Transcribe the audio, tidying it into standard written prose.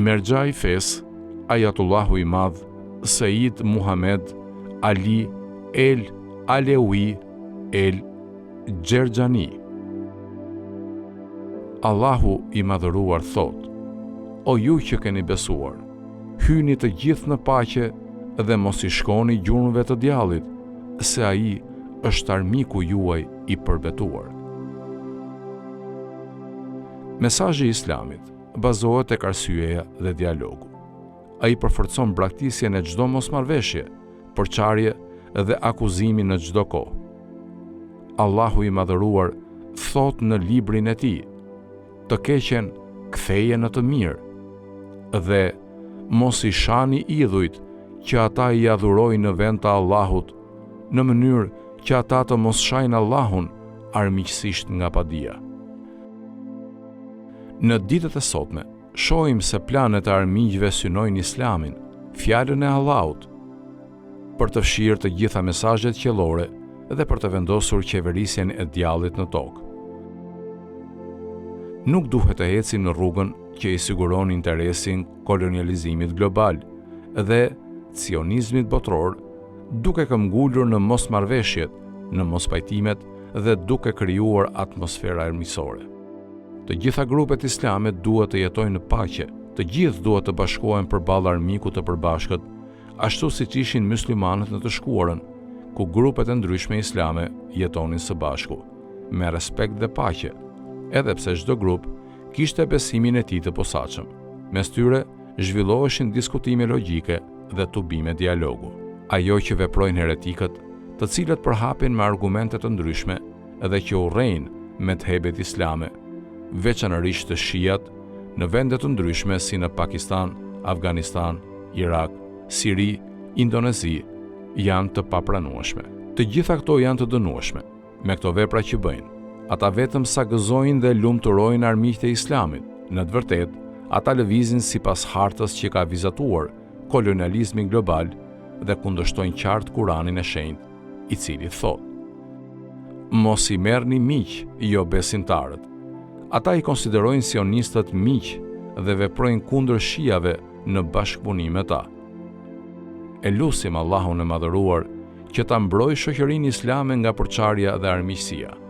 Merxha i fesë, Ajatullahu i Madh, Sejid Muhamed Ali El Aleui El Xherxhani. Allahu i Madhëruar thotë, O ju që keni besuar, hyni të gjithë në paqe dhe mos i shkoni gjurmëve të djallit, se ai është armiku juaj i përbetuar. Mesazhi i Islamit bazohet tek arsyeja dhe dialogu. Ai përforcon braktisjen e çdo mosmarrëveshje, përçarje dhe akuzimi në çdo kohë. Allahu i Madhëruar thotë në librin e tij, të keqen ktheje në të mirë dhe mos i shani idhujt që ata i adhurojnë në vend të Allahut, në mënyrë që ata të mos shajnë Allahun armiqësisht nga padija. Në ditët e sotme, shohim se planet e armiqve synojnë Islamin, fjalën e Allahut, për të fshirë të gjitha mesazhet qiellore dhe për të vendosur qeverisjen e djallit në tokë. Nuk duhet të ecim në rrugën që i siguron interesin kolonializimit global dhe cionizmit botëror, duke këmbgulur në mosmarrëveshjet, në mospajtimet dhe duke krijuar atmosfera armiqësore. Të gjitha grupet islame duhet të jetojnë në paqe, të gjithë duhet të bashkohen përballë armikut të përbashkët, ashtu siç ishin myslimanët në të shkuarën, ku grupet e ndryshme islame jetonin së bashku, me respekt dhe paqe, edhe pse çdo grup kishte besimin e tij të posaçëm. Mes tyre zhvilloheshin diskutime logjike dhe tubime dialogu. Ajo që veprojnë heretikët, të cilët përhapin me argumente të ndryshme dhe që urrejnë medhhebet islame, veçanërisht shiat, në vende të ndryshme si në Pakistan, Afganistan, Irak, Siri, Indonezi, janë të papranueshme. Të gjitha këto janë të dënueshme. Me këto vepra që bëjnë, ata vetëm sa gëzojnë dhe lumturojnë armiqtë e Islamit. Në të vërtetë, ata lëvizin sipas hartës që ka vizatuar kolonializmi global dhe kundërshtojnë qartë Kuranin e Shenjtë, i cili thotë: Mos i merrni miq jobesimtarët. Ata i konsiderojnë sionistët miq dhe veprojnë kundër shiave në bashkëpunim me ta. E lusim Allahun e Madhëruar që ta mbrojë shoqërinë islame nga përçarja dhe armiqësia.